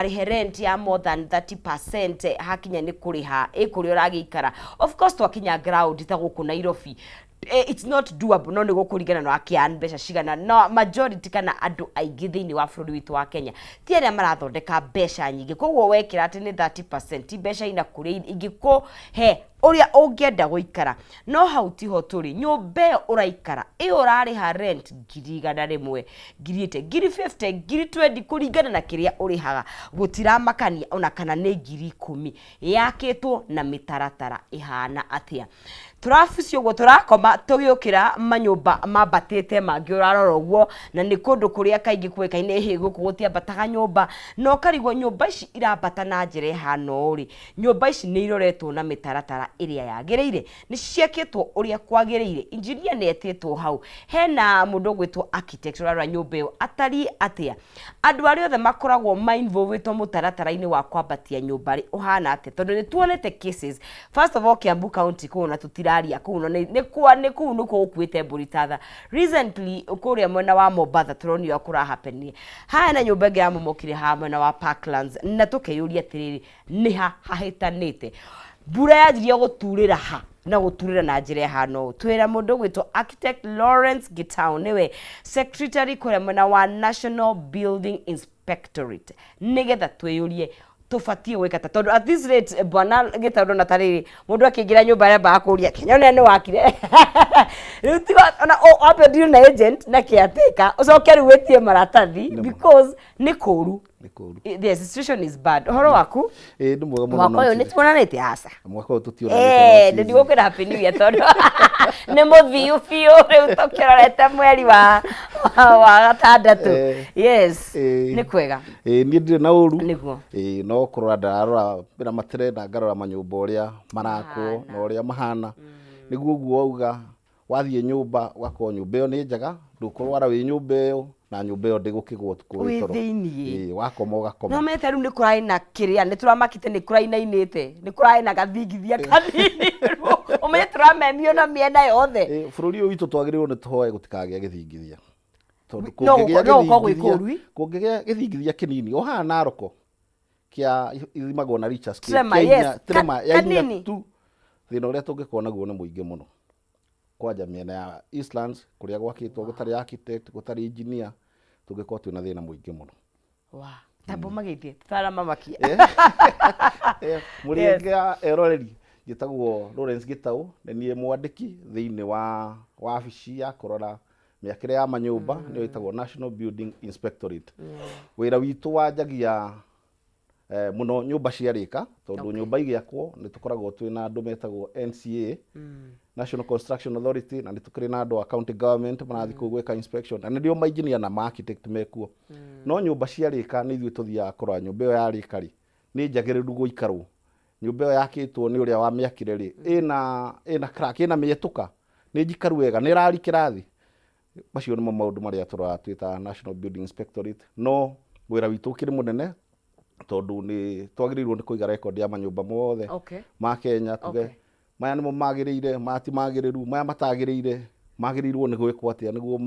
Ndũkarĩhe rent ya more than 30% hakinya nĩ kũrĩha ĩ kũrĩa ũragĩikara. Of course, twakinya ground ta gũkũ Nairobi, it's not doable, no nĩ gũkũringana na wakĩan mbeca cigana. No majority kana andũ aingĩ thĩinĩ wa bũrũri witũ wa Kenya ti arĩa marathondeka mbeca nyingĩ. Koguo wekĩra atĩ nĩ 30%, ti mbeca ina kũrĩa ingĩkũhe ũrĩa ũngĩenda gũikara. No hau tiho tũrĩ. Nyũmba ĩyo ũraikara, ĩyo ũrarĩha rent 100,000, ngiri 80, ngiri 50, ngiri 20, kũringana na kĩrĩa ũrĩhaga, gũtiramakania ona kana nĩ 10,000, yakĩtwo na mĩtaratara ĩhana atĩa? Tũrabuci ũguo tũrakoma tũgĩũkĩra, manyũmba mambatĩte mangĩ ũrarora ũguo, na nĩ kũndũ kũrĩa kaingĩ kũĩkaine hĩ gũkũ gũtiambataga nyũmba, na ũkarigwo nyũmba ici irambata na njĩra ĩhana ũũ rĩ, nyũmba ici nĩ iroretwo na mĩtaratara ĩrĩa yagĩrĩire? Nĩ ciakĩtwo ũrĩa kwagĩrĩire? Engineer nĩ etĩtwo hau? Hena mũndũ ũgwĩtwo architect ũrarora nyũmba ĩyo atariĩ atĩa? Andũ arĩa othe makoragwo mainvolvĩtwo mũtaratara-inĩ wa kwambatia nyũmba rĩ, ũhana atĩa? Tondũ nĩ tuonete cases. First of all, Kiambu County kũu na tũtiraria kũu, no nĩ kwa nĩ kũu nĩkuo gũkuĩte mbũri tatha. Recently kũrĩa mwena wa Mombatha tũronio kũrahapenire haha na nyũmba ĩngĩ yamomokire haha mwena wa Parklands, na tũkeyũria atĩrĩrĩ, nĩ ha hahĩtanĩte? Mbura yanjirie gũturĩra ha na gũturĩra na njĩra ĩhana ũũ? Twĩra mũndũ ũgwĩtwo Architect Lawrence Gitau, nĩwe secretary kũrĩa mwena wa National Building Inspectorate, nĩgetha twĩyũrie tũbatiĩ gwĩka ta tondũ at this rate, bwana Gitau, ndona ta rĩrĩ mũndũ akĩingĩra nyũmba arembaga kũria Kenya ũrĩa nĩ wakire. Rĩu tiga ona wambe deal na agent na caretaker, ũcoke rĩu wĩtie maratathi, because nĩ kũru. Nĩ kũru. The situation is bad. Ũhoro waku? Ĩĩ, nĩ mwega mũno. Mwaka ũyũ nĩ tuonanĩte aca? Mwaka ũyũ tũtionanĩte. No ndigũkwĩra happy new year tondũ nĩ mũthiu biũ. Rĩu tũkĩrorete mweri wa gatandatũ. Yes. Nĩ kwega. Ĩĩ, niĩ ndirĩ na ũru. Nĩguo. Ĩĩ, no kũrora ndararora mĩramatĩre na ngarora manyũmba ũrĩa marakwo na ũrĩa mahana. Nĩguo ũguo wauga, wathiĩ nyũmba ũgakorwo nyũmba ĩyo nĩ njega, ndũkũrwara wĩ nyũmba ĩyo, na nyũmba ĩyo ndĩgũkĩgwo ũtukũ wĩ wĩ toro. Thĩiniĩ. Ĩĩ, wakoma ũgakoma. No mete rĩu nĩ kũrarĩ na kĩrĩa nĩ tũramakĩte, nĩ kũrainainĩte, nĩ kũrarĩ na gathingithia kanini, ũmenye tũramemio na mĩena yothe. Ĩĩ, bũrũri ũyũ witũ twagĩrĩirwo nĩ tũhoe gũtikagĩa gĩthingithia, tondũ No kũngĩgĩa no gũkorwo gwĩ gĩthingithia kũũru. Kũngĩgĩa gĩthingithia kĩnini o haha Naroko kĩa ithimagwo na Richter scale, Tremor, kĩa inya, yes. tremor ya 4 kanini. tu, thĩna ũrĩa tũngĩkorwo naguo nĩ mũingĩ mũno, kwanja mĩena ya Eastlands kũrĩa gwakĩtwo gũtarĩ architect, gũtarĩ engineer, tũngĩkorwo twĩna thĩna mũingĩ mũno. Wa tambo magĩtie tũtaramamakia. Mũrĩ aingĩ a eroreri, njĩtagwo Lawrence Gitau, nĩ niĩ mwandĩki thĩinĩ wa wabici ya kũrora mĩakĩre ya manyũmba, nĩyo ĩtagwo National Building Inspectorate. Wĩra witũ wanjagia mũno nyũmba ciarĩka, tondũ nyũmba igĩakwo nĩ tũkoragwo twĩna andũ metagwo NCA, National Construction Authority, na nĩ tũkĩrĩ na andũ a county government marathiĩ kũu gwĩka inspection, na nĩrĩo mainjinia na ma architect mekuo. No nyũmba ciarĩka nĩ ithuĩ tũthiaga kũrora nyũmba ĩyo yarĩka rĩ, nĩ njagĩrĩru gũikarwo? Nyũmba ĩyo yakĩtwo nĩ ũrĩa wamĩakire rĩ, ĩna crack, ĩna mĩetũka, nĩ njikaru wega, nĩ ĩrarikĩra thĩ? Macio nĩmo maũndũ marĩa tũroraga twĩ ta National Building Inspectorate. No wĩra witũ ũkĩrĩ mũnene, tondũ nĩ twagĩrĩirwo nĩ kũiga record ya manyũmba mothe ma Kenya, tuge maya nĩmo magĩrĩire, maya ti magĩrĩru, maya matagĩrĩire magĩrĩirwo nĩ gwĩkwo atĩa nĩguo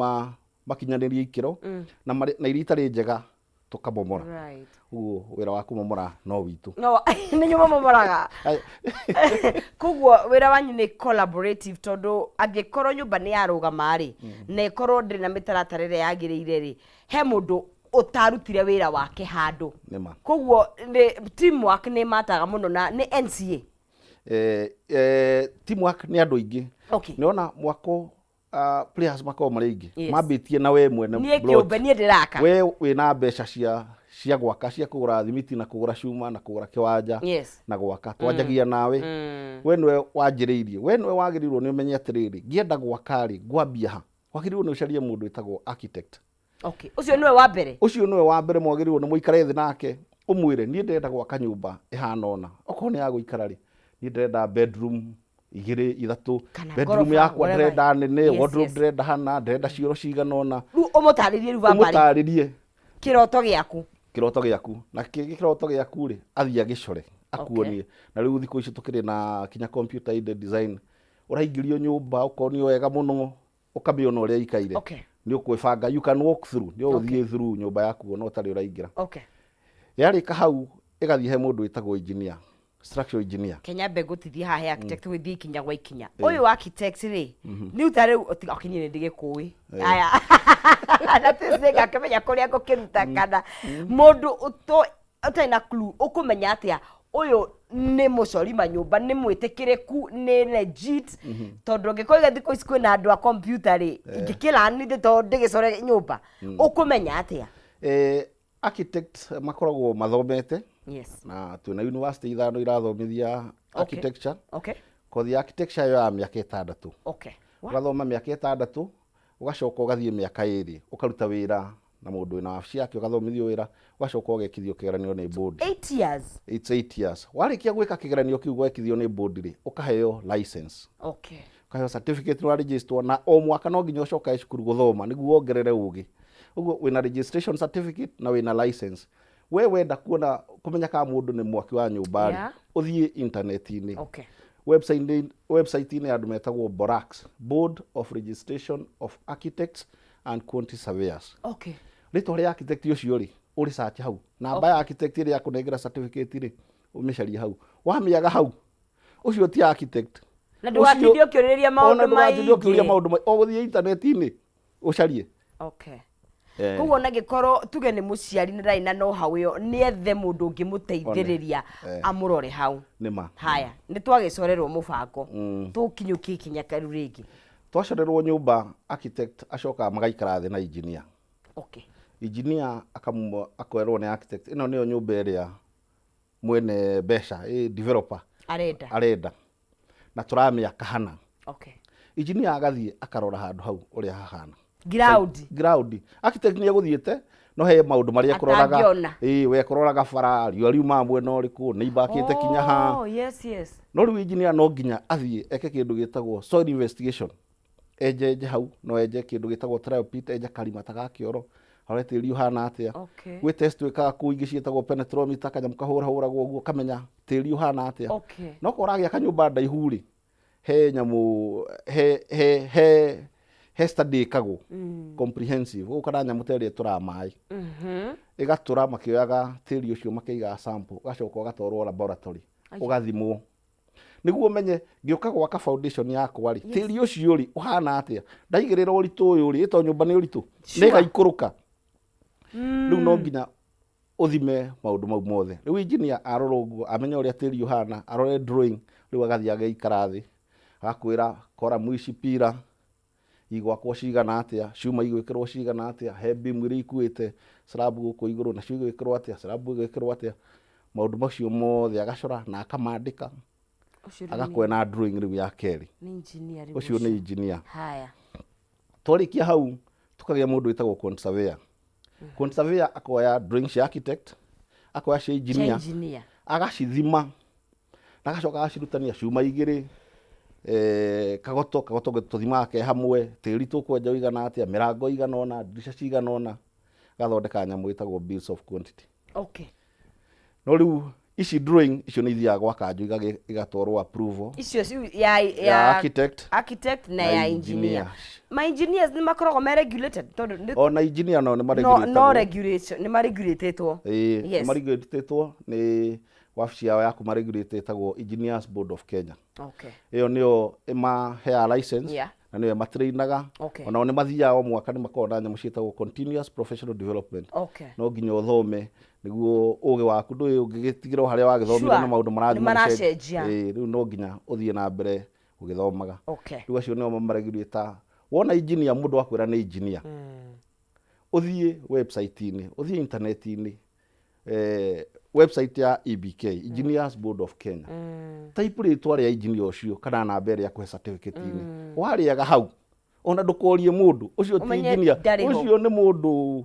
makinyanĩrie ikĩro, na iria itarĩ njega tũkamomora. Ũguo wĩra wa kũmomora no witũ. No nĩ nyũmba momoraga. Koguo wĩra wanyu nĩ collaborative, tondũ angĩkorwo nyũmba nĩ yarũgama rĩ, na ĩkorwo ndĩrĩ na mĩtaratara ĩrĩa yagĩrĩire rĩ, he mũndũ ũtarutire wĩra wake handũ. Nĩma. Koguo nĩ teamwork nĩ mataga mũno na nĩ NCA. Teamwork nĩ andũ aingĩ. Nĩwona mwako, players makoragwo marĩ aingĩ. Mambĩtie na we mwene niĩ plot. Kĩũmbe niĩ ndĩraka. We wĩna mbeca cia gwaka, cia kũgũra thimiti na kũgũra cuma na kũgũra kĩwanja na gwaka. Twanjagia nawe. We nĩwe wanjĩrĩirie, we nĩwe wagĩrĩirwo nĩ ũmenye atĩrĩrĩ, ngĩenda gwaka rĩ, ngwambia ha? Wagĩrĩirwo nĩ ũcarie mũndũ wĩtagwo architect. Okay, ũcio nĩwe wa mbere. Ũcio nĩwe wa mbere mwagĩrĩirwo nĩ mũikare thĩ nake, ũmwĩre niĩ ndĩrenda gwaka nyũmba ĩhana ũna, okorwo nĩ ya gũikara rĩ, niĩ ndĩrenda bedroom igĩrĩ, ithatũ, kana bedroom ngoroba, yakwa whatever. ndĩrenda nene, wardrobe ndĩrenda hana, ndĩrenda cioro cigana ũna. Rĩu ũmũtarĩrie rĩu bambarĩ ũmũtarĩrie kĩroto gĩaku. Kĩroto gĩaku, na kĩroto gĩaku rĩ, athiĩ agĩcore akuonie. Na rĩu thikũ ici tũkĩrĩ na kinya computer aided design, ũraingĩrio nyũmba ũkonio wega mũno, ũkamĩona ũrĩa ĩikaire. Nĩ ũkwĩbanga, you can walk through, nĩ ũgũthiĩ through nyũmba yaku ona ũtarĩ ũraingĩra. Yarĩka hau ĩgathiĩ he mũndũ wĩtagwo engineer, structural engineer. Kenya mbe ngũtithie haha he architect gwĩthiĩ ikinya gwa ikinya. Ũyũ architect rĩ, nĩ ta rĩu okinyie nĩ ndĩgĩkũĩ. Aya. Na tũcingakĩmenya kũrĩa ngũkĩruta kana mũndũ ũtarĩ na clue ũkũmenya atĩa ũyũ nĩ mũcori manyũmba, nĩ mwĩtĩkĩrĩku, nĩ legit, tondũ angĩkorwo iga thikũ ici kwĩna andũ a computer rĩ, ingĩkĩranithĩ tondũ ndĩgĩcore nyũmba, ũkũmenya atĩa? Architect makoragwo mathomete na twĩna university ithano irathomithia architecture. Kothi ya architecture yo ya mĩaka 6. Ũgathoma mĩaka 6, ũgacoka ũgathiĩ mĩaka 2 ũkaruta wĩra na mũndũ wĩna wabici yake, ũgathomithio wĩra, ũgacoka ũgekithio kĩgeranio nĩ board. 8 years. It's 8 years. Warĩkia gwĩka kĩgeranio kĩu gwekithio nĩ board rĩ, ũkaheo license. Ũkaheo certificate nĩ waregisterwo, na o mwaka no nginya ũcokae cukuru gũthoma nĩguo wongerere ũgĩ. Ũguo wĩna registration certificate na wĩna license. We wenda kuona kũmenya kana mũndũ nĩ mwaki wa nyũmba rĩ, ũthiĩ internet-inĩ. Website-inĩ ya andũ metagwo BORAQS, Board of Registration of Architects and Quantity Surveyors. Rĩtwa rĩa architect ũcio rĩ, ũrĩ search hau. Namba ya architect ĩrĩa yakũnengera certificate rĩ, ũmĩcarie hau. Wamĩaga hau, ũcio ti architect. Na ndũgatinde ũkĩũrĩrĩria maũndũ Ona ndũgatinde ũkĩũria maingĩ. maũndũ maingĩ. Ũgũthiĩ internet-inĩ ũcarie. Koguo ona angĩkorwo tuge nĩ mũciari na ndarĩ na know-how ĩyo, nĩ ethe mũndũ ũngĩmũteithĩrĩria amũrore hau. Nĩ ma. Haya, nĩ twagĩcorerwo mũbango. Tũkinyũkie ikinya rĩu rĩngĩ. Twacorerwo nyũmba, architect acokaga magaikara thĩ na engineer. Engineer akerwo nĩ architect, ĩno nĩyo nyũmba ĩrĩa mwene mbeca, developer arenda. Arenda. Na tũramĩaka hana. Engineer agathiĩ akarora handũ hau ũrĩa hahana. Ground. Ground. Architect nĩ egũthiĩte, no he maũndũ marĩa ekũroraga. Atangĩona. Ĩĩ, we ekũroraga bara, riũa riumaga mwena ũrĩkũ, nĩ ibakĩte kinya ha. Oh, yes, yes. No rĩu engineer no nginya athiĩ eke kĩndũ gĩtagwo soil investigation. Enje enje hau, no enje kĩndũ gĩtagwo trial pit, enje karima ta ga kĩoro, arore tĩri ũhana atĩa. Gwĩ test twĩkaga kũu ingĩ ciĩtagwo penetrometer, kanyamũ kahũrahũragwo ũguo ũkamenya tĩri ũhana atĩa. No korwo ũragĩaka nyũmba ndaihu rĩ, he nyamũ, he, he, he, he study ĩkagwo comprehensive, gũka na nyamũ ta ĩrĩa ĩtũraga maĩ. Ĩgatũra makĩoyaga tĩri ũcio makĩigaga sample, ũgacoka ũgatwarwo laboratory, ũgathimwo. Nĩguo ũmenye ngĩũka gwaka foundation yakwa rĩ, tĩri ũcio rĩ ũhana atĩa, ndaigĩrĩra ũritũ ũyũ rĩ, ĩto nyũmba nĩ ũritũ, nĩ ĩgaikũrũka. Rĩu no nginya ũthime maũndũ mau mothe. Rĩu engineer arora ũguo, amenye ũrĩa tĩri ũhana, arore drawing, rĩu agathiĩ agaikara thĩ, agakwĩra column ici pillar igwakwo cigana atĩa, cuma igwĩkĩrwo cigana atĩa, he beam iria ikuĩte slab gũkũ igũrũ nacio igwĩkĩrwo atĩa, slab igwĩkĩrwo atĩa, maũndũ macio mothe agacora na akamandĩka, Ũcio rĩu agakwena na drawing rĩu ya kerĩ. Nĩ engineer rĩu Ũcio nĩ engineer. Haya. Twarĩkia hau tũkagĩa mũndũ wĩtagwo quantity surveyor. Quantity surveyor akoya drawing cia architect, akoya cia engineer, Cia engineer. agacithima na agacoka agacirutania cuma igĩrĩ, kagoto, kagoto tũthimaga ke hamwe, tĩri tũkwenja ũigana atĩa, mĩrango ĩigana ũna, ndirica cigana ũna, agathondeka nyamũ ĩtagwo bills of quantity. No rĩu ici drawing icio nĩ ithiaga gwa kanjũ igatwarwo approval. Icio ya, ya ya architect architect na na ya engineer. engineer. Ma engineers nĩ makoragwo me regulated tondũ nĩ Ona engineer nao nĩ no, maregulatagwo. no regulation nĩ maregulatĩtwo. Ĩĩ, nĩ maregulatĩtwo nĩ wabici yao ya kũmaregulate ĩtagwo Engineers Board of Kenya. Ĩyo nĩyo ĩmaheaga license na nĩyo ĩmatrainaga. Onao nĩ mathiaga o mwaka nĩ makoragwo na nyamũ ciĩtagwo continuous professional development. No nginya ũthome nĩguo ũgĩ waku ndũĩ ũngĩgĩtigĩra o harĩa wagĩthomire na maũndũ marathiĩ Nĩ maracenjia. Ĩĩ, rĩu no nginya ũthiĩ na mbere ũgĩthomaga. Rĩu acio nĩo mamaregulate. Wona engineer mũndũ akwĩra nĩ engineer. Ũthiĩ website-inĩ, ũthiĩ internet-inĩ, website ya EBK, Engineers Board of Kenya. Type rĩtwa rĩa engineer ũcio kana namba ĩrĩa akũhe certificate-inĩ. Warĩaga hau, ona ndũkorie mũndũ, ũcio ti Ũmenye engineer, ndarĩ ho. ũcio nĩ mũndũ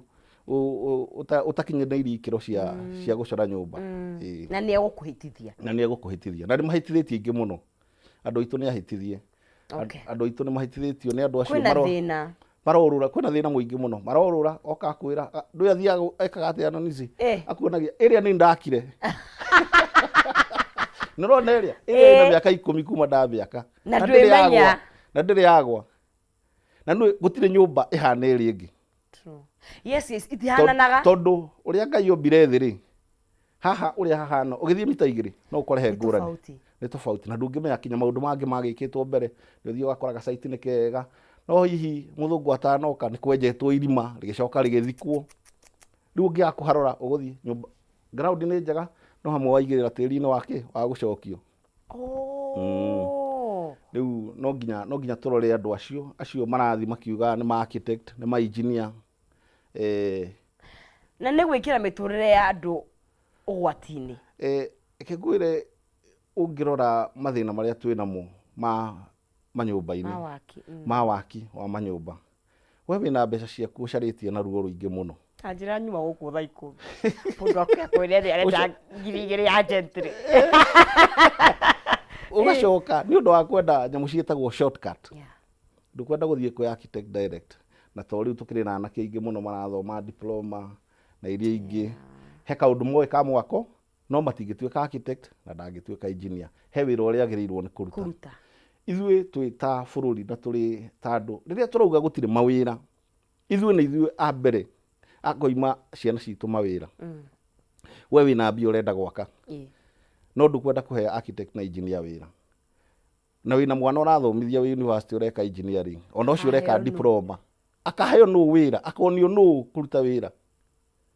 ũtakinyanĩirie ikĩro cia gũcora nyũmba. Ĩĩ. Na nĩ egũkũhĩtithia. Na nĩ egũkũhĩtithia. Na nĩ mahĩtithĩtie aingĩ mũno. Andũ aitũ nĩ ahĩtithie. Andũ aitũ nĩ mahĩtithĩtio nĩ andũ acio Kwĩna thĩna. Marorũra, kwĩna thĩna mũingĩ mũno. Marorũra, oka akwĩra, ndũĩ athiaga ekaga atĩa Nonisi? Akuonagia, ĩrĩa nĩ ndakire. Nĩ ũrona ĩrĩa? Ĩrĩa ĩna mĩaka 10 kuma ndamĩaka. Na Na ndĩrĩ ndwĩmenya. yagwa. Na ndĩrĩ yagwa. Na nĩ gũtirĩ nyũmba ĩhana ĩrĩa ĩngĩ. True. Yes, yes, itihananaga. Tondũ ũrĩa Ngai ombire thĩ rĩ, Haha ũrĩa hahana, ũgĩthiĩ mita 2 no ũkore he Nĩ ngũrani. tofauti. Nĩ tofauti, na ndũngĩmenya kinya maũndũ mangĩ magĩkĩtwo mbere. Nĩ ũthiĩ ũgakora gacaiti nĩ kega, no hihi mũthũngũ atanoka nĩ kwenjetwo irima rĩgĩcoka rĩgĩthikwo. Rĩu ũngĩaga kũharora ũgũthiĩ nyũmba, ground nĩ njega, no hamwe waigĩrĩra tĩri-inĩ wa kĩ, wa gũcokio. Rĩu no nginya tũrore andũ acio marathiĩ makiuga nĩ ma architect, nĩ ma engineer. Na nĩ gwĩkĩra mĩtũrĩre ya andũ ũgwati-inĩ. Reke ngwĩre, ũngĩrora mathĩna marĩa twĩ namo ma manyũmba-inĩ, ma waki, ma waki wa manyũmba, we wĩna mbeca ciaku ũcarĩtie na ruo rũingĩ mũno. Ta njĩra nyuma gũkũ thaa 10, mũndũ akwĩra ĩrĩa arenda 2000 ya gentry. Ũgacoka nĩ ũndũ wa kwenda nyamũ ciĩtagwo shortcut, ndũkwenda gũthiĩ kwĩ architect direct. Na to rĩu tũkĩrĩ na anake aingĩ mũno marathoma diploma na iria ingĩ, he kaũndũ moĩ ka mwako, no matingĩtuĩka architect na ndangĩtuĩka engineer. He wĩra ũrĩa agĩrĩirwo nĩ kũruta. Kũruta. Ithuĩ twĩ ta bũrũri na tũrĩ ta andũ, rĩrĩa tũrauga gũtirĩ mawĩra, ithuĩ nĩ ithuĩ a mbere akoima ciana citũ mawĩra. We wĩna mbia ũrenda gwaka, no ndũkwenda kũhe architect na engineer wĩra, na wĩna mwana ũrathomithia wĩ university ũreka engineering, ona ũcio ũreka Akaheo nũ? diploma. Akaheo nũ wĩra? Akonio nũ kũruta wĩra?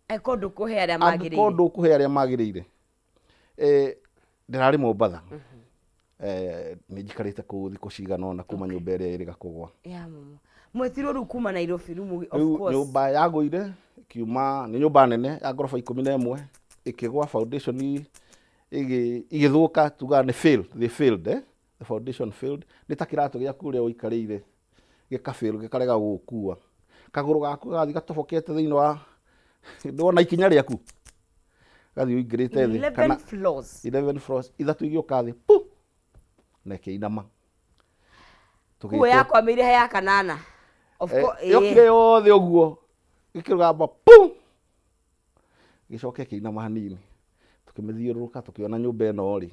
Angĩkorwo ndũkũhe arĩa angĩkorwo magĩrĩire. Ndũkũhe arĩa magĩrĩire. Ndĩrarĩ Mombatha. Nĩ njikarĩte kũu thikũ cigana ũna kuma nyũmba ĩrĩa ĩrĩga kũgwa. Ya mumu mwetirwo rĩu kuma Nairobi rĩu of Rĩu course. Nyũmba yagũire ĩkiuma, nĩ nyũmba nene ya ngoroba 11, ĩkĩgwa, foundation ĩgĩthũka, tugaga nĩ fail, they failed, eh? The foundation failed. Nĩ ta kĩratũ gĩaku ũrĩa ũikarĩire gĩka fail, gĩkarega gũgũkua, kagũrũ gaku gagathiĩ gatobokete thĩinĩ wa, ndwona ikinya rĩaku gathiĩ ũingĩrĩte thĩ. 11 Kana floors. 11 floors, ithatũ igĩũka thĩ pu na ĩkĩinama. Kuo Tũgĩtwo- yakwamĩire he ya kanana, of course. Yokire yothe ũguo gĩkĩrũgamba pu, gĩcoke ĩkĩinama hanini. Tũkĩmĩthiũrũrũka, tũkĩona nyũmba ĩno rĩ,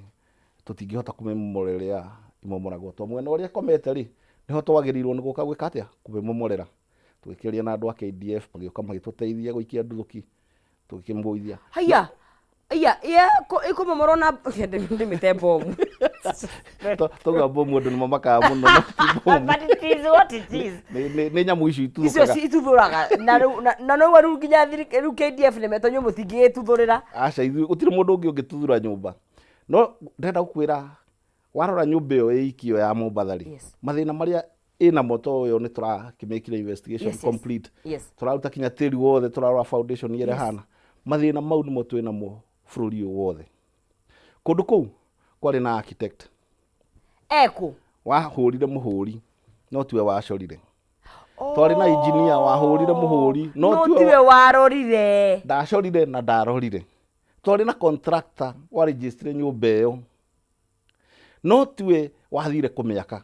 tũtingĩhota kũmĩmomora ĩrĩa imomoragwo, to mwena ũrĩa ĩkomete rĩ, nĩho twagĩrĩirwo nĩ gũka gwĩka atĩa, kũmĩmomorera. Tũgĩkĩaria na andũ a KDF, magĩũka magĩtũteithia gũikia nduthũki, tũgĩkĩmũgũithia. Haya iya iya, ĩkũmomorwo na ndĩmĩte bomu. Tauga bomu andũ nĩ mamakaga mũno, no ti bomu. But it is what it is. Nĩ nyamũ icio icio ituthũkaga. Cituthũraga na rĩu na no rĩu nginya rĩu KDF nĩ metwo nyũmũ tingĩgĩtuthũrĩra. Aca, ithuĩ gũtirĩ mũndũ ũngĩ ũngĩtuthũra nyũmba. No ndĩrenda gũkwĩra, warora nyũmba ĩyo ĩikio ya Mombatha rĩ, mathĩna marĩa ĩnamo, to ĩyo nĩ tũrakĩmĩkire investigation complete. Tũraruta kinya tĩri wothe, tũrarora foundation ĩrĩa ĩhana. Mathĩna mau nĩmo twĩnamo bũrũri ũyũ wothe. Kũndũ kũu kwarĩ na architect Ekũ wahũrire mũhũri, no tiwe wacorire. Twarĩ na engineer wahũrire mũhũri, no no tiwe tiwe warorire. Ndacorire na ndarorire. Twarĩ na contractor warejistire nyũmba ĩyo, no tiwe wathire kũmĩaka.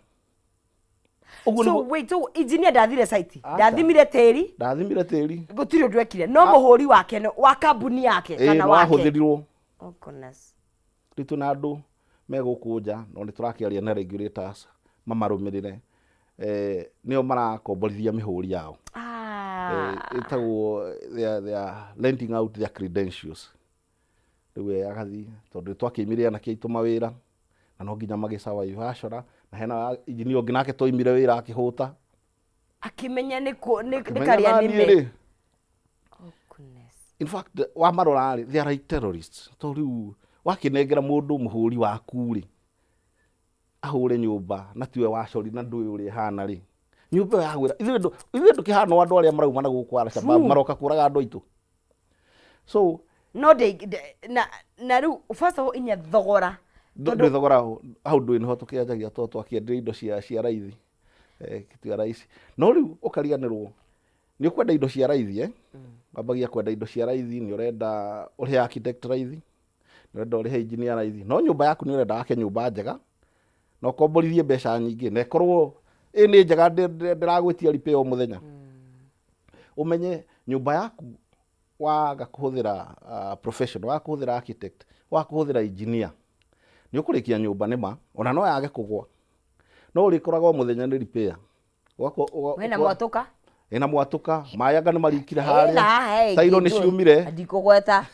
Ũguo So nĩguo. Wait, so engineer ndathire site? Aca. Ndathimire tĩri? Ndathimire tĩri. Gũtirĩ ũndũ ekire, no mũhũri wake wa kambuni yake Ĩĩ, kana nĩ wake. Wahũthĩrirwo. Oh goodness. Rĩu twĩna andũ me gũkũ nja, no nĩ tũrakĩaria na regulators mamarũmĩrĩre. Nĩo marakomborithia mĩhũri yao. Ĩtagwo they are renting out their credentials. Rĩu we agathiĩ, tondũ nĩ twakĩimire anake aitũ mawĩra na no nginya magĩcawa acora, na hena engineer ũngĩ nake twaimire wĩra akĩhũta. Akĩmenya nĩ nĩ Akĩmenya karĩa naniĩ nĩme. Rĩ. Oh goodness. In fact, wamarora rĩ, they are like terrorists, to rĩu wakĩnengera mũndũ mũhũri waku rĩ, ahũre nyũmba na tiwe wacori na ndũĩ ũrĩa ĩhana rĩ, nyũmba ĩyo yagwĩra ithuĩ ndũkĩhana andũ arĩa marauma na gũkũ Al-Shabaab maroka kũraga andũ aitũ, so No na rĩu first of all inya thogora. Ndwĩ thogora hau ndũĩ, nĩho tũkĩanjagia, tondũ twakĩendire indo cia raithi, tia raici. No rĩu ũkariganĩrwo nĩ ũkwenda indo cia raithi, eh? Wambagia kwenda indo cia raithi, nĩ ũrenda ũrĩhe architect raithi, nĩ ũrenda ũrĩhe engineer raithi, no nyũmba yaku nĩ ũrenda wake nyũmba njega na ũkomborithie mbeca nyingĩ na ĩkorwo ĩ nĩ njega, ndĩragwĩtia repair o mũthenya. Ũmenye nyũmba yaku waga kũhũthĩra professional, waga kũhũthĩra architect, waga kũhũthĩra engineer, nĩ ũkũrĩkia nyũmba nĩma, ona no yage kũgwa, no ũrĩkoraga o mũthenya nĩ repair. Wĩna mwatũka. Ĩna mwatũka, maĩ anga nĩ marikire Ĩna harĩa haha tairo nĩ ĩngĩ ciumire. Ndikũgweta.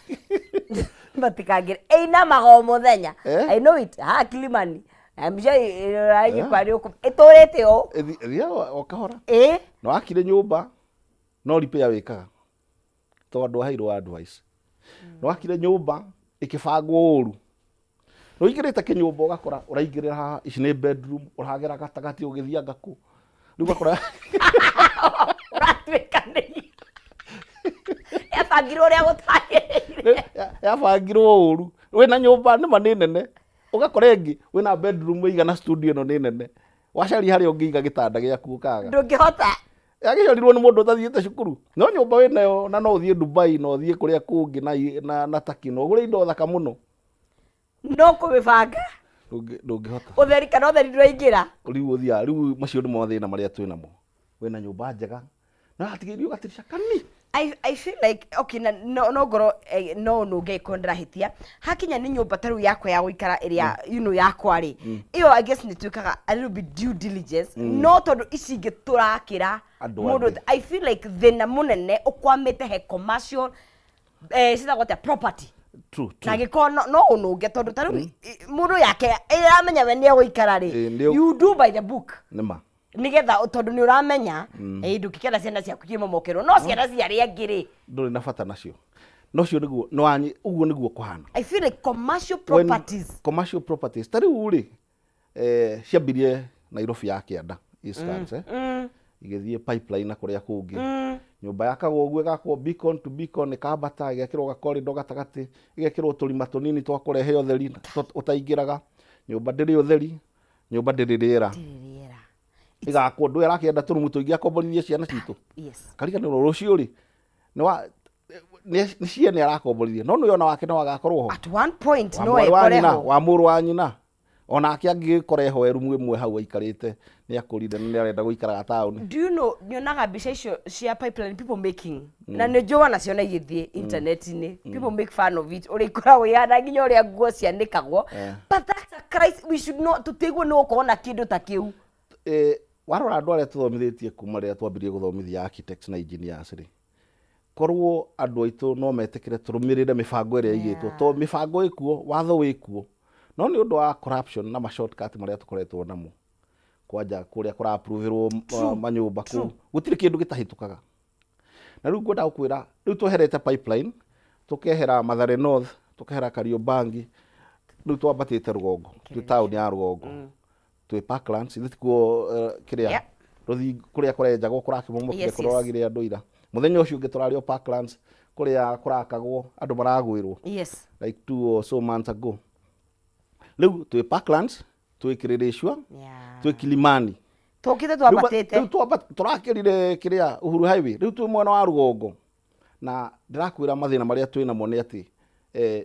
Matikangĩre ĩinamaga o mũthenya. Eh? I know it. Haha Kilimani. I'm sure ĩragĩkwa nĩ ũkũ ĩtũrĩte ũũ. Ĩthiaga o kahora. Ĩ. Na wakire nyũmba no repair wĩkaga tondũ waheirwo advice. Na wakire nyũmba ĩkĩbangwo ũru. Na ũingĩrĩte kĩnyũmba ũgakora ũraingĩrĩra haha, ici nĩ bedroom, ũragera gatagatĩ ũgĩthianga kũ. Rĩu ũgakora Ũratuĩkanĩria. Yabangirwo ũrĩa gũtagĩrĩire. Yabangirwo ũru. Wĩna nyũmba nĩma nĩ nene. Ũgakora ĩngĩ wĩna bedroom ĩigana studio ĩno nĩ nene. Wacaria harĩa ũngĩiga gĩtanda gĩaku ũkaga. Ndũngĩhota. Yagĩcorirwo nĩ mũndũ ũtathiĩte cukuru. No nyũmba wĩnayo na no ũthiĩ Dubai na ũthiĩ kũrĩa kũngĩ na Turkey na ũgũre indo thaka mũno. No kũmĩbanga. Ndũngĩhota. Ũtheri kana ũtheri ndũraingĩra. Rĩu ũthiaga, rĩu macio nĩmo mathĩna marĩa twĩnamo. Wĩna nyũmba njega, no hatigĩirio gatirisha kani. I feel like okay na no ngorwo no nũnge ĩkorwo ndĩrahĩtia hakinya nĩ nyũmba ta rĩu yakwa ya gũikara ĩrĩa yakwa rĩ, ĩyo I guess nĩ twĩkaga a little bit due diligence, no tondũ ici ingĩ tũrakĩra Andũ mũndũ angĩ. I feel like thĩna mũnene ũkwamĩte he commercial citagwo atĩa, property. True. Na gĩkorwo no ũnũnge tondũ ta rĩu mũndũ yake ĩramenya we nĩ egũikara rĩ, you do by the book. Nĩma. Nigetha tondũ nĩ ũramenya ndũngĩkenda ciana ciaku ikĩmomokerwo, no ciana cia arĩa angĩ rĩ, ndũrĩ na bata nacio. No cio nĩguo nĩ wanyi ũguo nĩguo kũhana. I feel like commercial properties. Commercial properties ta rĩu rĩ, ciambirie Nairobi ya kĩanda Eastlands, igĩthiĩ Pipeline na kũrĩa kũngĩ. Nyũmba yakagwo ũguo, ĩgakwo beacon to beacon, ĩkambata, ĩgekĩrwo gakorĩndo gatagatĩ, ĩgekĩrwo tũrima tũnini twa kũrehe ũtheri ũtaingĩraga. Nyũmba ndĩrĩ ũtheri, nyũmba ndĩrĩ rĩera. Ndĩrĩ rĩera. Ĩgakwo ndũ arakĩenda tũrumu tũingĩ akomborithie ciana citũ. Kariganĩrwo rũciũ rĩ, nĩ ciene arakomborithia, no nĩ ona wake no agakorwo ho. At one point Wa no mwarĩ wa ekore nyina, ho. wa mũrũ wa nyina. Onake angĩgĩkora eho erumu ĩmwe hau aikarĩte, nĩ akũrire na nĩ arenda gũikaraga taũni. Do you know nyonaga mbica icio cia Pipeline people making, na nĩ njũa nacio na igĩthiĩ internet-inĩ, people make fun of it ũrĩa ikoragwo ihana nginya ũrĩa nguo cianĩkagwo. But that's a crisis we should not tũtigwo nĩ gũkorwo na kĩndũ ta kĩu. Warora andũ arĩa tũthomithĩtie kuma rĩrĩa twambirie gũthomithia architects na engineers rĩ, korwo andũ aitũ no metĩkĩre tũrũmĩrĩre mĩbango ĩrĩa ĩigĩtwo, tondũ mĩbango ĩkuo, watho wĩkuo, no nĩ ũndũ wa corruption na ma shortcut marĩa tũkoretwo namo kwanja kũrĩa kũra-approve-ĩrwo manyũmba kũu, gũtirĩ kĩndũ gĩtahĩtũkaga. Na rĩu ngwenda gũkwĩra, rĩu tweherete Pipeline, tũkehera Mathare North, tũkehera Kariobangi, rĩu twambatĩte rũgongo, twĩ taũni ya rũgongo, twĩ Parklands, ithe tikuo kĩrĩa rũthingo kũrĩa kũrenjagwo kũrakĩmomokire, kũroragire andũ ira. Mũthenya ũcio ũngĩ tũrarĩ o Parklands kũrĩa kũrakagwo andũ maragwĩrwo. Like 2 or so months ago. Rĩu twĩ Parklands, twĩ Kĩrĩrĩcua, twĩ Kilimani. Tũkĩte twambatĩte. Rĩu tũrakĩrire kĩrĩa Uhuru Highway, rĩu twĩ mwena wa rũgongo. Na ndĩrakwĩra mathĩna marĩa twĩ namo nĩ atĩ,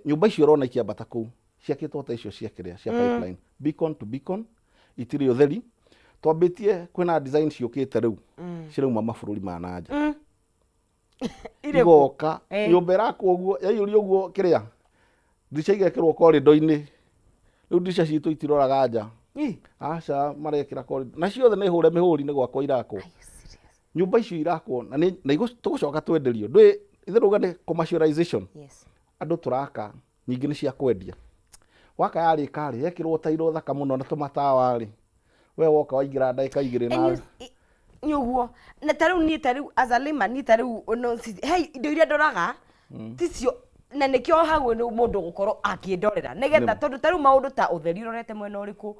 nyũmba icio ũrona ikĩambata kũu ciakĩtwo ta icio cia kĩrĩa cia Pipeline, beacon to beacon, itirĩ ũtheri. Twambĩtie kwĩna design ciũkĩte rĩu cirauma mabũrũri ma na nja. Irĩkũ? Igoka nyũmba ĩrakwo ũguo, yaiyũrio ũguo kĩrĩa, ndirisha igekĩrwo corridor-inĩ. Rĩu ndirisha citũ itiroraga nja. Aca, marekĩra corridor. Na ciothe nĩ hũre mĩhũri nĩ gwakwo irakwo. Are you serious? Nyũmba icio irakwo na nĩ, na tũgũcoka twenderio. Ndũĩ, ithe rauga nĩ commercialization. Andũ tũraka nyingĩ nĩ cia kwendia. Waka yarĩka rĩ, yekĩrwo tairo thaka mũno na tũmatawa rĩ, we woka waingĩra ndagĩka igĩrĩ na And you nĩ ũguo. Na ta rĩu niĩ ta rĩu as a layman, niĩ ta rĩu no he indo iria ndoraga ticio, na nĩkĩo hau nĩ mũndũ gũkorwo akĩndorera nĩgetha tondũ ta rĩu maũndũ ta ũtheri ũrorete mwena ũrĩkũ,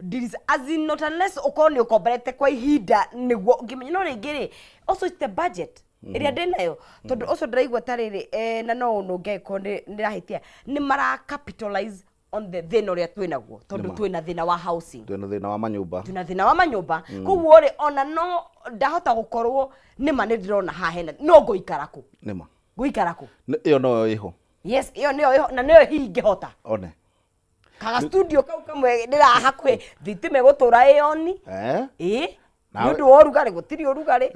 ndirica, as in not unless ũkorwo nĩ ũkomborete kwa ihinda nĩguo ũngĩmenya. No rĩngĩ rĩ, also it's the budget ĩrĩa ndĩnayo, tondũ ũcio ndĩraigua ta rĩrĩ, na no ũnũnge angĩkorwo nĩ ndĩrahĩtia, nĩ mara capitalize on the thĩna ũrĩa twĩnaguo, tondũ twĩna thĩna wa housing. Twĩna thĩna wa manyũmba. Twĩna thĩna wa manyũmba. Koguo rĩ, ona no ndahota gũkorwo nĩma nĩ ndĩrona haha hena, no ngũikara kũ? Nĩma. Ngũikara kũ? Ĩyo noyo ĩho. Yes, ĩyo nĩyo ĩho, na nĩyo hihi ingĩhota. One. Kaga studio kau kamwe ndĩra hakuhĩ, thitima ĩgũtũra ĩoni. Ĩĩ. Nĩ ũndũ wa ũrugarĩ, gũtirĩ ũrugarĩ.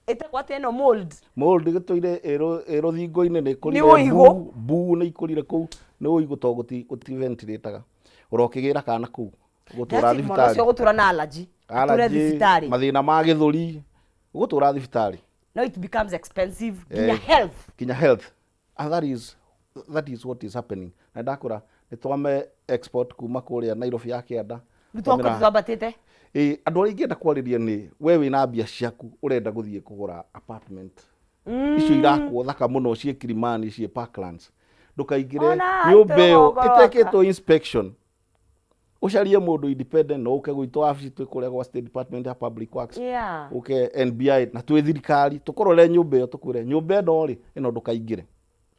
Ĩtagwo atĩa ĩno, mold? Mold ĩgĩtũire ĩ rũthingo-inĩ nĩ ĩkũrire. Nĩ ũigũ. Bu nĩ ikũrire kũu, nĩ ũigũ tondũ gũti ventilataga. Ũrokĩgĩra kana kũu, ũgũtũra That's it, mwana thibitarĩ. ũcio ũgũtũra na allergy. Atũre Allergy, thibitarĩ. mathĩna ma gĩthũri, ũgũtũra thibitarĩ. Now it becomes expensive nginya health. Nginya health. And that is That is what is happening. Na ndakũra nĩ twame export kuma kũrĩa Nairobi ya kĩanda. Rĩu twakorwo twambatĩte. Ĩ, andũ arĩa ingĩenda kwarĩria nĩ we wĩna mbia ciaku, ũrenda gũthiĩ kũgũra apartment icio irakwo thaka mũno ciĩ Kilimani, ciĩ Parklands, ndũkaingĩre Ona nyũmba ĩyo tũrũgongo rwaka. ĩtekĩtwo inspection. Ũcarie mũndũ independent, no ũke gwitũ wabici, twĩ kũrĩa gwa State Department ya Public Works, ũke NBI na twĩ thirikari, tũkũrore nyũmba ĩyo, tũkwĩre nyũmba ĩno rĩ, ĩno ndũkaingĩre.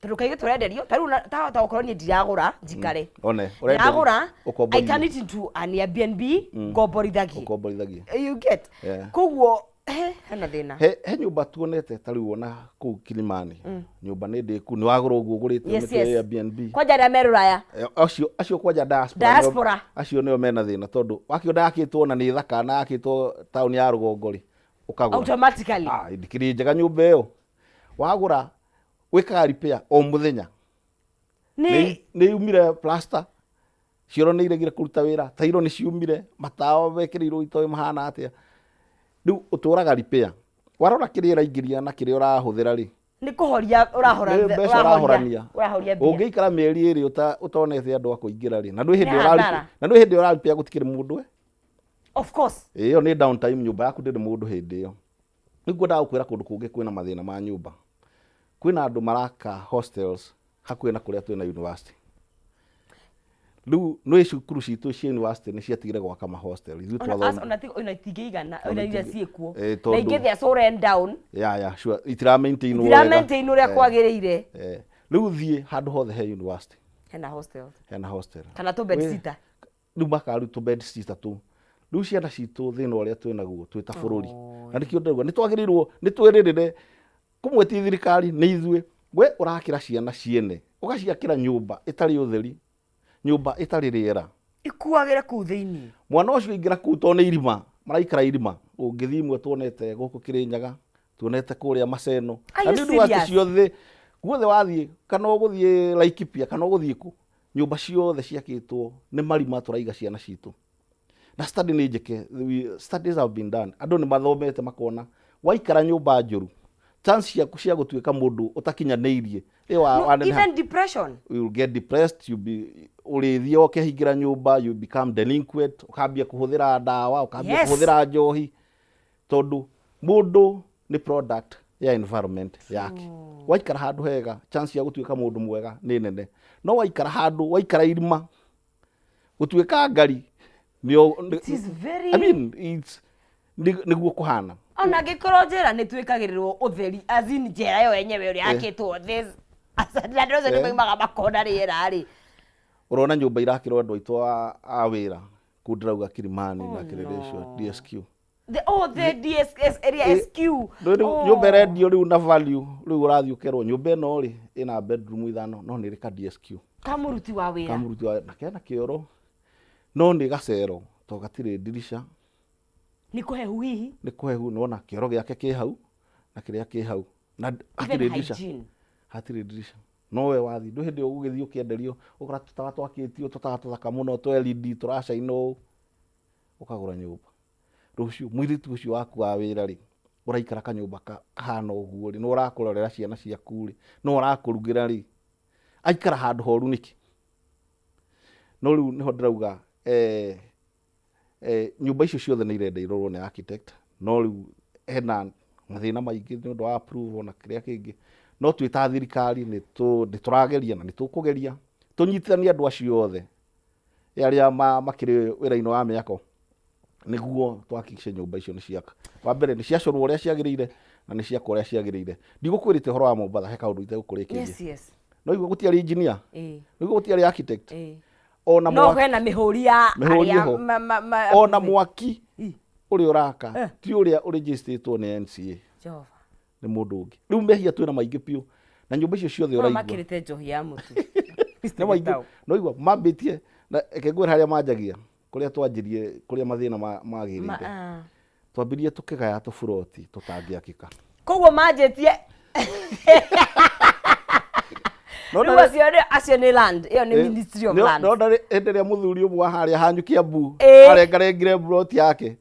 Tondũ kaingĩ tũrenderio ta rĩu ta gũkorwo niĩ ndiragũra njikare. One ũrenderio, Ndĩragũra, I ũkomborithie. turn it into an Airbnb, ngomborithagie. Ũkomborithagie. You get? Koguo hena thĩna. He nyũmba tuonete ta rĩu ona kũu Kilimani, nyũmba nĩ ndĩku, nĩ wagũra ũguo ũgũrĩte, ũmĩtue Airbnb. Kwanja arĩa me rũraya. Acio kwanja diaspora nĩo- Diaspora. Acio nĩo mena thĩna, tondũ wakĩona yakĩtwo na nĩ thaka na yakĩtwo taũni ya rũgongo rĩ, ũkagũra. Automatically. Ah, ndikĩrĩ njega nyũmba ĩyo. Wagũra, wĩkaga repair o mũthenya. Nĩ Nĩ yumire plaster, cioro nĩ iregire kũruta wĩra, tairo nĩ ciumire, matawa mekĩrĩirwo itoĩ mahana atĩa. Rĩu ũtũraga repair. Warora kĩrĩa ĩraingĩria na kĩrĩa ũrahũthĩra rĩ, nĩ kũhoria ũrahora. Nĩ mbeca ũrahorania. Ũrahoria mbia. Ũngĩikara mĩeri 2 ũtonete andũ a kũingĩra rĩ, na ndwĩ hĩndĩ Nĩ hathara. na ndwĩ hĩndĩ ũra repair gũtikĩrĩ mũndũ, eh. Of course. Ĩyo nĩ downtime, nyũmba yaku ndĩrĩ mũndũ hĩndĩ ĩyo. Rĩu ngwendaga gũkwĩra kũndũ kũngĩ kwĩna mathĩna ma nyũmba. Kwĩna andũ maraka hostels hakuhĩ na kũrĩa twĩna university. Rĩu nĩ cukuru citũ cia university nĩ ciatigire gwaka ma hostel. Ithuĩ Ona ona itingĩigana, ona iria ciĩkuo. Eh, Na tondũ ingĩ they are so run down. Ya, sure, itira maintain wega. Itira maintain ũrĩa kwagĩrĩire. Rĩu thiĩ handũ hothe he university. Hena hostels. Hena hostel. Kana tũ bed sitter. Rĩu makaga rĩu tũ bed sitter tũu. Rĩu ciana citũ thĩna ũrĩa twĩ naguo twĩ ta bũrũri. Na nĩkĩo ndĩrauga nĩ twagĩrĩirwo nĩ twĩrĩrĩre, kũmwe ti thirikari, nĩ ithuĩ. We ũrakĩra ciana ciene, ũgaciakĩra nyũmba ĩtarĩ ũtheri, nyũmba ĩtarĩ rĩera. Ikuagĩre kũu thĩinĩ. Mwana ũcio aingĩra kũu, tondũ nĩ irima, maraikara irima. Ũngĩthiĩ imwe tuonete gũkũ Kĩrĩnyaga, tuonete kũrĩa Maseno. Are Na you nĩ ũndũ wa serious? ciothe, guothe wathiĩ, kana ũgũthiĩ Laikipia, kana ũgũthiĩ kũ, nyũmba ciothe ciakĩtwo nĩ marima tũraiga ciana citũ. Na study nĩ njĩke, studies have been done. Andũ nĩ mathomete makona, waikara nyũmba njũru, chance ciaku cia gũtuĩka mũndũ ũtakinyanĩirie, ĩ No, waneneha. even depression. You will get depressed, you be ũrĩthiĩ ũkehingĩra nyũmba, you become delinquent, ũkambia kũhũthĩra ndawa, ũkambia kũhũthĩra njohi, tondũ mũndũ nĩ product ya environment yake. Waikara handũ hega, chance ya gũtuĩka mũndũ mwega nĩ nene. No waikara handũ, waikara irima, gũtuĩka ngari nĩo, It is very I mean, it's nĩguo kũhana. Ona angĩkorwo njera nĩ twĩkagĩrĩrwo ũtheri, as in njera yo yenyewe ũrĩa yakĩtwo this, andũ acio nĩ maumaga makona rĩera rĩ. Ũrona nyũmba irakĩrwo andũ aitũ a wĩra kũu, ndĩrauga Kilimani na Kileleshwa, DSQ. Oh, the DSS area SQ. Rĩu Oh. nyũmba ĩrendio rĩu na value, rĩu ũrathiĩ ũkerwo nyũmba ĩno rĩ, ĩna bedroom 5, no nĩ ĩrĩ ka DSQ. Kamũruti wa wĩra. Kamũruti wa na kena kĩoro, no nĩ gacero to gatirĩ ndirisha. Nĩ kũhehu hihi. Nĩ kũhehu, nĩwona kĩoro gĩake kĩ hau na kĩrĩa kĩ hau na Even hatirĩ ndirisha. hygiene. Hatirĩ ndirisha. No we wathiĩ ndũ hĩndĩ ĩyo ũgũgĩthiĩ ũkĩenderio, ũkora tũtawa twakĩtio, tũtawa tũthaka mũno twa LED tũracaina ũũ, ũkagũra nyũmba. Rũciũ mũirĩtu ũcio waku wa wĩra rĩ, ũraikara kanyũmba kahana ũguo rĩ, nĩ ũrakũrorera ciana ciaku rĩ, no ũrakũrugĩra rĩ, aikara handũ horu nĩkĩ? No rĩu nĩho ndĩrauga, nyũmba icio ciothe nĩ irenda irorwo nĩ architect, no rĩu hena mathĩna maingĩ nĩ ũndũ wa approval na kĩrĩa kĩngĩ. No twĩ ta thirikari nĩ tũrageria na nĩ tũkũgeria tũnyitithanie andũ acio othe arĩa makĩrĩ wĩra-inĩ wa mĩako, nĩguo tuhakikishe nyũmba icio nĩ ciaka. Wa mbere nĩ ciacorwo ũrĩa ciagĩrĩire na nĩ ciakwo ũrĩa ciagĩrĩire. Ndigũkwĩrĩte ũhoro wa Mombatha, he kaũndũ itegũkũrĩkĩria. Yes. No igua gũtiarĩ engineer. No igua gũtiarĩ architect. Ona No mwaki, hena mĩhũri ya Mĩhũri arĩa ĩho. Ona mwaki ũrĩa ũraka ti ũrĩa ũrĩgistĩtwo nĩ NCA. Jehova. Nĩ mũndũ ũngĩ. Rĩu mehia twĩna maingĩ biũ. Na nyũmba icio ciothe No ũraigua. makĩrĩte njohi ya mũtu. Nĩ maingĩ. No igua mambĩtie na reke ngwĩre harĩa manjagia, kũrĩa twanjirie, kũrĩa mathĩna magĩrĩire. Twambirie tũkĩgaya tũburoti tũtangĩakĩka. Koguo manjĩtie No rĩu acio nĩ land ĩyo nĩ Ministry of Land. No ndarĩ hĩndĩ ĩrĩa mũthuri ũmwe wa harĩa hanyu Kiambu arengarengire buroti yake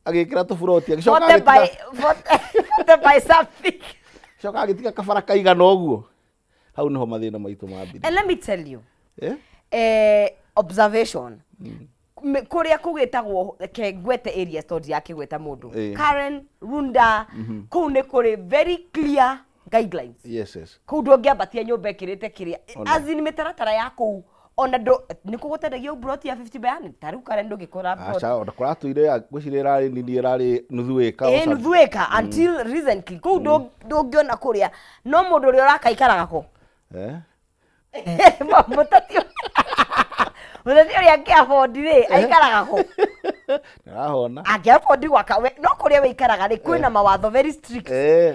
agĩkĩra tũburoti, agĩcoka Forte by agĩtiga forte by something. Agĩcoka agĩtiga kabara kaigana ũguo. Hau nĩho mathĩna maitũ mambirie. And let me tell you, Eh? Observation. Kũrĩa kũgĩtagwo, reke ngwete areas tondũ ndirakĩgweta mũndũ, Karen, Runda, kũu nĩ kũrĩ very clear guidelines. Yes. Kũu ndũngĩambatia nyũmba ĩkĩrĩte kĩrĩa, Ona. as in mĩtaratara ya kũu, ona ndũ nĩ kũ gũtendagio plot ya 50 by 100. Ta rĩu Karen ndũngĩkora plot. Aca, ona kũratũire ngwĩciria ĩrarĩ nini, ĩrarĩ nuthu ĩka or Ĩ, something. nuthu ĩka until recently. Kũu ndũngĩona kũrĩa, no mũndũ ũrĩa ũrakaikaraga kũ? Eh? Mũteti ũrĩa angĩ-afford rĩ, aikaraga kũ? Nĩrahona. Angĩ-afford gwaka we, no kũrĩa wĩikaraga rĩ, kwĩna mawatho very strict.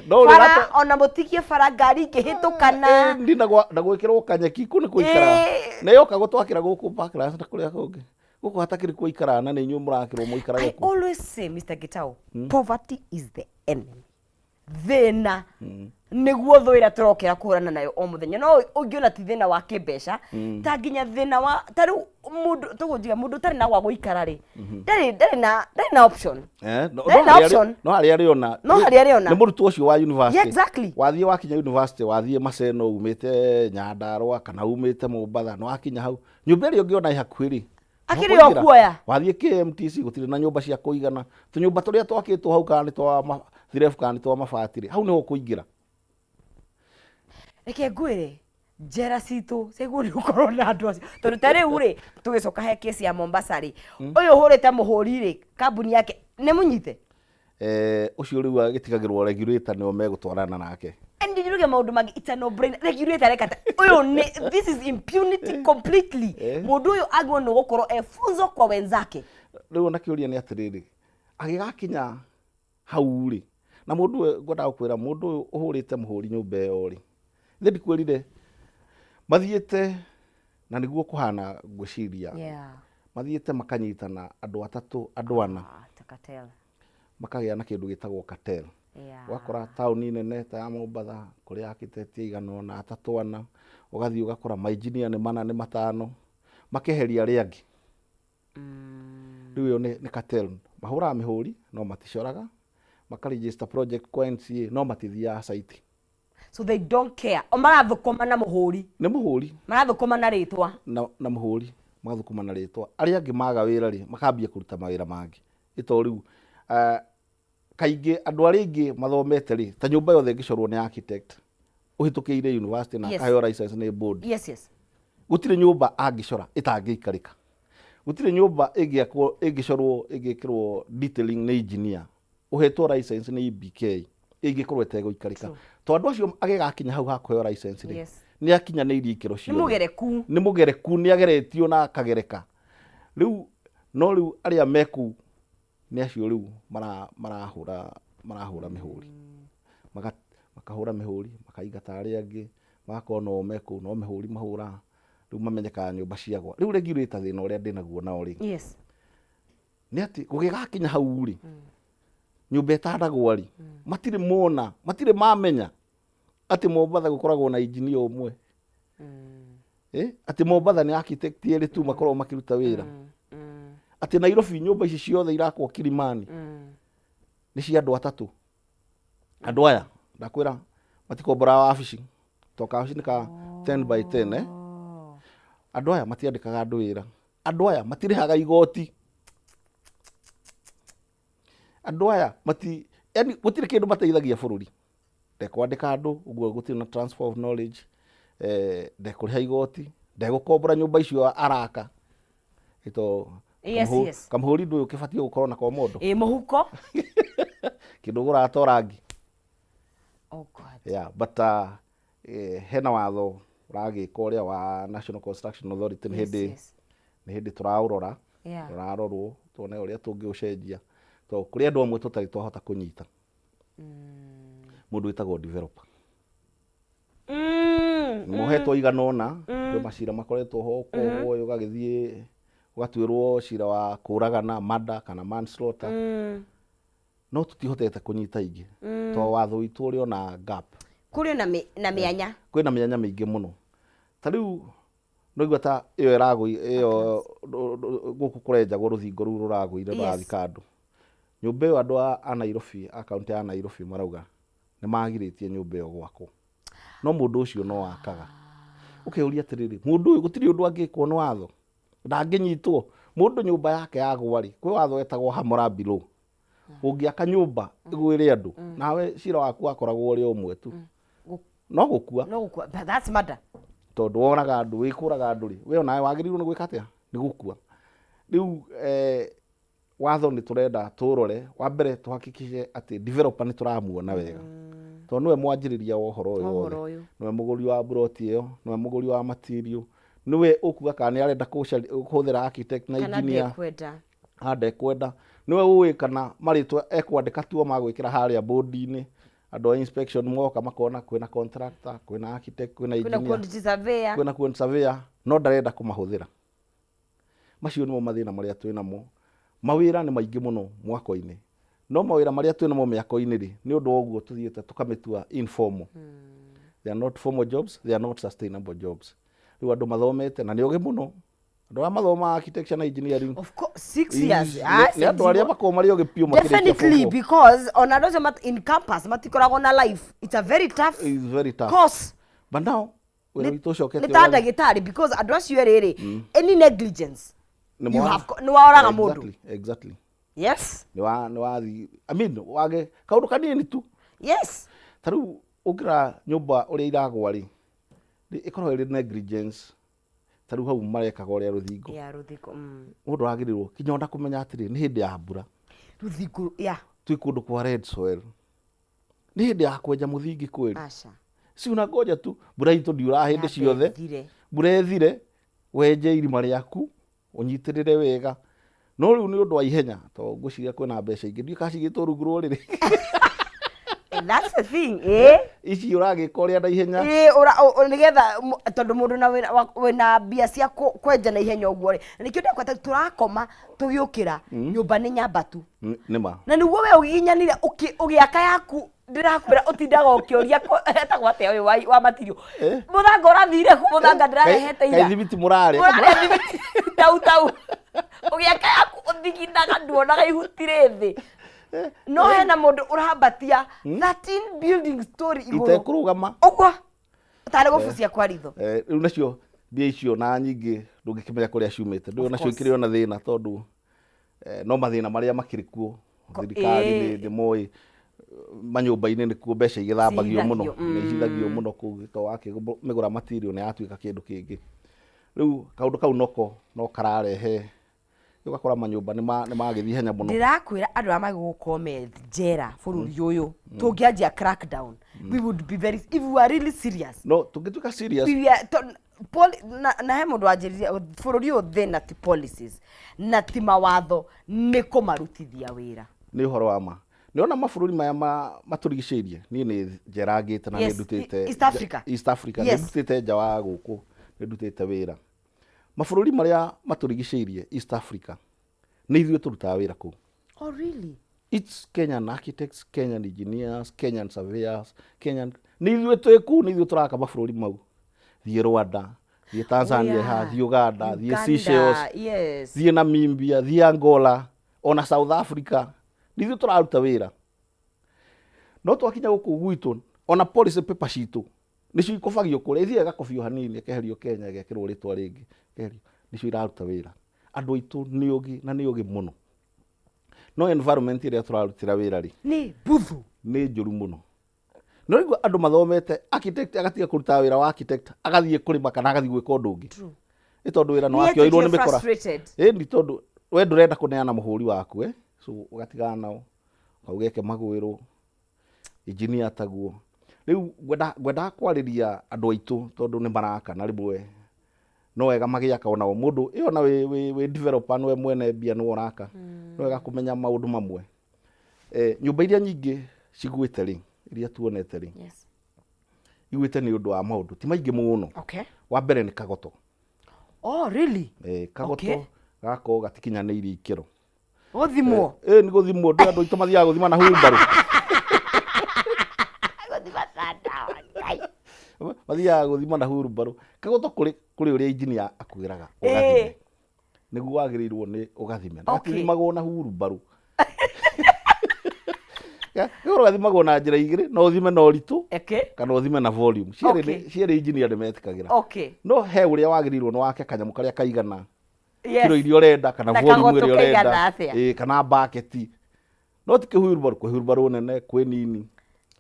No ũrĩa Bara ona mũtigie bara ngari ingĩhĩtũkana. Ndi na gwĩkĩrwo kanyeki kũ nĩ kũikara. Na yoka gũtwakĩra gũkũ Parklands na kũrĩa kũngĩ. Gũkũ hatakĩrĩ kũikara na nĩ inyuĩ mũrakĩrwo mũikarage I kuo. always say, Mr. Gitau, poverty is the enemy. Thĩna nĩguo thũ ĩrĩa tũrokĩra kũhũrana nayo o mũthenya. No ũngĩona ti thĩna wa kĩmbeca, ta nginya thĩna wa ta rĩu mũndũ tũgũnjiga, mũndũ ũtarĩ na gwa gũikara rĩ, ndarĩ na option. No, Ndarĩ no na harĩa option. No harĩa arĩona. No harĩa arĩona. Nĩ mũrutwo ũcio wa university. Wathiĩ wakinya university, wathiĩ Maseno umĩte Nyandarũa kana umĩte Mombatha, nĩ wakinya hau nyũmba ĩrĩa ũngĩona ĩ hakuhĩ rĩ, Akĩrĩ o nĩho kuoya. Wathiĩ KMTC gũtirĩ na nyũmba cia kũigana. Tũnyũmba tũrĩa twakĩtwo hau, kana nĩ twa thirebu kana nĩ twa mabati rĩ, hau nĩho ũkũingĩra. Reke ngwĩre, njera citũ ciagĩrĩirwo nĩ gũkorwo na andũ acio, tondũ ta rĩu rĩ, tũgĩcoka he kesi ya Mombasa rĩ, ũyũ ũhũrĩte mũhũri rĩ, kambuni yake nĩ mũnyite. Ũcio rĩu agĩtigagĩrwo regulator nĩo megũtwarana nake. And ndiruge maũndũ mangĩ, it's a no brainer. Regulator reka ũyũ nĩ, this is impunity completely. Mũndũ ũyũ agĩrĩirwo nĩ gũkorwo e funzo kwa wenzake. Rĩu ona kĩũria nĩ atĩrĩrĩ, agĩgakinya hau rĩ, na mũndũ ũyũ ngwendaga gũkwĩra, mũndũ ũyũ ũhũrĩte mũhũri nyũmba ĩyo rĩ, ithe ndikwĩrire mathiĩte na nĩguo kũhana ngwĩciria, mathiĩte makanyitana andũ atatũ, andũ ana, Ah, ta cartel. Makagĩa na kĩndũ gĩtagwo cartel. Ũgakora taũni nene ta ya Mombatha kũrĩ architect aigana ũna, atatũ, ana, ũgathiĩ ũgakora mainjinia nĩ mana, nĩ matano, makeheria arĩa angĩ. Rĩu ĩyo nĩ cartel. Mahũraga mĩhũri no maticoraga, maka register project kwa NCA no matithiaga site. So they don't care, o marathũkũma na mũhũri. Nĩ mũhũri. Marathũkũma na rĩtwa. Na mũhũri, magathũkũma na rĩtwa. Arĩa angĩ maga wĩra rĩ, makambia kũruta mawĩra mangĩ. Ĩ to rĩu kaingĩ andũ arĩa aingĩ mathomete rĩ, ta nyũmba yothe ĩngĩcorwo nĩ architect ũhĩtũkĩire university na akaheo license nĩ board, gũtirĩ nyũmba angĩcora ĩtangĩikarĩka. Gũtirĩ nyũmba ĩngĩakwo, ĩngĩcorwo, ĩngĩkĩrwo detailing nĩ engineer ũhetwo license nĩ EBK ĩngĩkorwo ĩtegũikarĩka. To andũ acio agĩgakinya hau ha kũheo license rĩ, nĩ akinyanĩirie ikĩro Nĩ ciothe. Mũgereku. Nĩ mũgereku, nĩ ageretio na akagereka. Rĩu no rĩu arĩa me kũu nĩ acio rĩu marahũra mĩhũri. Makahũra mĩhũri, makaingata arĩa angĩ, magakorwo no me kũu no mĩhũri mahũraga. Rĩu mamenyekaga nyũmba ciagwa. Rĩu regulator, thĩna ũrĩa ndĩnaguo nao rĩ, nĩ atĩ gũgĩgakinya hau rĩ, nyũmba ĩtanagwa rĩ, matirĩ mona, matirĩ mamenya atĩ Mombatha gũkoragwo na engineer ũmwe, atĩ Mombatha nĩ architect erĩ tu makoragwo makĩruta wĩra, atĩ Nairobi nyũmba ici ciothe irakwo Kilimani nĩ cia andũ atatũ. Andũ aya ndakwĩra matikomboraga wabici, to kawabici nĩ ka 10 by 10, eh? Andũ aya matiandĩkaga andũ wĩra, andũ aya matirĩhaga igoti, andũ aya mati, yani gũtirĩ kĩndũ mateithagia bũrũri. Ndekwandĩka andũ ũguo, gũtirĩ na transfer of knowledge, ndekũrĩha igoti, ndegũkombora nyũmba icio araka ito. Kamũhũri ndũ ũyũ kĩbatiĩ gũkorwo na komondo. Ĩ mũhuko. Kĩndũ ũgũraga to rangi. Oh God. Yeah, but hena watho ũragĩka ũrĩa wa National Construction Authority, nĩ hĩndĩ nĩ hĩndĩ tũraũrora. Ũrarorwo tuone ũrĩa tũngĩũcenjia, to kũrĩ andũ amwe tũtarĩ twahota kũnyita. Mũndũ wĩtagwo developer mohetwo igana ũna, kwĩ macira makoretwo ho, ũkohwo, ũgagĩthiĩ ũgatuĩrwo cira wa kũragana, murder kana manslaughter, no tũtihotete kũnyita ingĩ to watho witũ ũrĩ ona gap. Kũrĩ na mĩanya. Kwĩna mĩanya mĩingĩ mũno. Ta rĩu noigua ta ĩyo ĩragũi ĩyo gũkũ kũrenjagwo rũthingo rũu rũragũire, rũrathika andũ, nyũmba ĩyo, andũ a Nairobi, a kaunti ya Nairobi marauga nĩ magirĩtie nyũmba ĩyo gwakwo. No mũndũ ũcio no akaga. Ũkeyũria atĩrĩrĩ, mũndũ ũyũ gũtirĩ ũndũ angĩkwo nĩ watho? Ndangĩnyitwo? Mũndũ nyũmba yake yagwa rĩ, kwĩ watho wetagwo Hammurabi law. Ũngĩaka nyũmba ĩgwĩre andũ, nawe cira waku wakoragwo ũrĩ o ũmwe tu. No gũkua. No gũkua. But that's murder. Tondũ woraga andũ, wĩkũraga andũ rĩ, we onawe wagĩrĩirwo nĩ gwĩka atĩa? Nĩ gũkua. Rĩu watho nĩ tũrenda tũrore, wa mbere tũhakikice atĩ developer nĩ tũramuona wega. Tondũ nĩwe mwanjĩrĩria wa ũhoro ũyũ wothe. Ũhoro ũyũ. Nĩwe mũgũri wa mburoti ĩyo, nĩwe mũgũri wa material, nĩwe ũkuga kana nĩ arenda kũhũthĩra architect na Kana engineer. ndekwenda. Kana ndekwenda. Nĩwe ũĩ kana marĩtwa ekwandĩka tuo magwĩkĩra harĩa board-inĩ. Andũ a inspection moka makona kwĩna contractor, kwĩna architect, kwĩna Kwĩna engineer, quantity surveyor. Kwĩna quantity surveyor, no ndarenda kũmahũthĩra. Macio nĩmo mathĩna marĩa twĩ namo. Mawĩra nĩ maingĩ mũno mwako-inĩ. No mawĩra marĩa twĩ namo mĩako-inĩ rĩ, nĩ ũndũ wa ũguo tũthiĩte tũkamĩtua informal. They are not formal jobs, they are not sustainable jobs. Rĩu andũ mathomete na nĩ ogĩ mũno. Andũ arĩa mathomaga architecture na engineering. Of course, 6 years. Nĩ andũ arĩa makoragwo marĩ ogĩ biũ makĩrĩkia form Definitely, four. because ona andũ acio in campus matikoragwo na life. It's a very tough It's very tough. course. But now, wĩra witũ ũcokete Nĩ ta ũgathiĩ- ndagĩtarĩ, because andũ acio erĩ rĩ, any negligence, Nĩ you nĩ waoraga mũndũ. Exactly. Yes. Nĩ wa nĩ wathi, I mean, wage kaũndũ kanini tu. Ta rĩu ũngĩrora nyũmba ũrĩa iragwa rĩ, ĩkoragwo ĩrĩ negligence. Ta rĩu hau marekaga ũrĩa rũthingo. Ya rũthingo. Mũndũ agĩrĩirwo kinya ona kũmenya atĩrĩ, nĩ hĩndĩ ya mbura. Rũthingo, ya. Twĩ kũndũ kwa red soil. Nĩ hĩndĩ ya kwenja mũthingi kweli. Aca. Si unangoja tu mbura itũ ndiuraga hĩndĩ Yambe ciothe. ĩthire. Mbura ĩthire, wenje irima rĩaku, ũnyitĩrĩre wega. No rĩu nĩ ũndũ wa ihenya, tondũ ngwĩciria kwĩna mbeca ingĩ. Ndiũĩ kana cigĩtwo rungu rwa ũrĩrĩ. And that's the thing, eh? Ici ũragĩka ũrĩa na ihenya. Nĩgetha tondũ mũndũ na wĩna mbia cia kwenja na ihenya ũguo rĩ, na nĩkĩo ndĩrakwĩra tũrakoma tũgĩũkĩra, nyũmba nĩ nyambatu. Nĩ ma. Na nĩguo we ũgiginyanire ũgĩaka yaku, ndĩrakwĩra ũtindaga ũkĩũria etagwo atĩa ũyũ wa matirio. Mũthanga ũrathire kũ? Mũthanga ndĩrarehete ira. Kaĩ thimiti mũrarĩa? Mũrarĩa thimiti tau tau. Ũgĩaka yaku ũthiginaga nduonaga ihuti rĩ thĩ. No hena mũndũ ũrambatia 13 building story igũrũ. Itekũrũgama. Ũguo. Tarĩ gũbucia kwa ritho. Rĩu nacio mbia icio na nyingĩ ndũngĩkĩmenya kũrĩa ciumĩte. Ndũĩ Of nacio course. ikĩrĩ ona thĩna tondũ no mathĩna marĩa makĩrĩ kuo. Thirikari nĩ moĩ manyũmba-inĩ nĩkuo mbeca igĩthambagio mũno. Cihithagio, Nĩ ihithagio mũno kũu, tondũ wakĩmĩgũra material nĩ yatuĩka kĩndũ kĩngĩ. Rĩu kaũndũ kau noko no kararehe, ũgakora manyũmba nĩ magĩthiĩ ihenya mũno. Ndĩrakwĩra andũ arĩa magĩgũkorwo me njera bũrũri ũyũ, tũngĩanjia crackdown, we would be very, if we are really serious. No, tũngĩtuĩka serious. We are, to, poli, na, na he mũndũ wanjĩrire bũrũri ũyũ thĩna ti policies na ti mawatho, nĩ kũmarutithia wĩra. Nĩ ũhoro wa ma. Nĩ ona mabũrũri maya matũrigicĩirie, niĩ nĩ njerangĩte na nĩ Yes, ndutĩte East Africa. East Africa, nĩ ndutĩte nja wa gũkũ, nĩ ndutĩte wĩra. Mabũrũri marĩa matũrigicĩirie East Africa, nĩ ithuĩ tũrutaga wĩra kũu. Oh, really? It's Kenyan architects, Kenyan engineers, Kenyan surveyors, Kenyan... Nĩ ithuĩ twĩ kũu, nĩ ithuĩ tũraka mabũrũri mau. Thiĩ Rwanda, thiĩ Tanzania, thiĩ Uganda, thiĩ Uganda, Seychelles, thiĩ Namibia, thiĩ Angola, ona South Africa. Nĩ ithuĩ tũraruta wĩra. No twakinya gũkũ gwitũ, ona policy paper citũ, nĩcio ikobagio kũrĩa, ithiaga ĩgakobio hanini, ĩkeherio Kenya, ĩgekĩrwo rĩtwa rĩngĩ, ĩkeherio. Nĩcio iraruta wĩra. Andũ aitũ nĩ ogĩ na nĩ ogĩ mũno. No environment ĩrĩa tũrarutĩra wĩra rĩ, Nĩ mbuthu. Nĩ njũru mũno. No rĩu andũ mathomete architect agatiga kũruta wĩra wa architect, agathiĩ kũrĩma kana agathiĩ gwĩka ũndũ ũngĩ. Nĩ tondũ wĩra nĩ Nĩ wakĩoirwo nĩ atuĩkire mĩkora. frustrated. Ĩĩ, nĩ tondũ we ndũrenda kũneana mũhũri waku, So ũgatigana nao, ũkauga eke magwĩrwo, engineer taguo. Rĩu ngwendaga kwarĩria andũ aitũ tondũ nĩ maraka na rĩmwe no wega magĩaka onao mũndũ ĩyo na wĩ developer nĩwe mwene mbia nĩwe ũraka. No wega kũmenya maũndũ mamwe. Nyũmba iria nyingĩ cigwĩte rĩ, iria tuonete rĩ, igwĩte nĩ ũndũ wa maũndũ ti maingĩ mũno. Wa mbere nĩ kagoto. Oh, really? Kagoto gakorwo gatikinyanĩirie ikĩro. Gũthimwo? Nĩ gũthimwo, ndũ andũ aitũ mathiaga gũthima na hurumbarũ. Gũthima ta ndawa, Ngai. Mathiaga gũthima na hurumbarũ. Kagoto kũrĩ ũrĩa engineer akwĩraga ũgathime. Nĩguo wagĩrĩirwo nĩ ũgathime. Na gatithimagwo na hurumbarũ. Kĩgoro gathimagwo na njĩra igĩrĩ, no ũthime na ũritũ kana ũthime na volume. Cierĩ cierĩ engineer nĩ metĩkagĩra. No he ũrĩa wagĩrĩirwo nĩ wake kanyamũ karĩa kaigana kiro iria ũrenda kana Na volume kagoto ĩrĩa ũrenda. kaigana atĩa? Ĩĩ, kana bucket. No ti kĩhuirubaro, kwĩ huirubaro nene, kwĩ nini.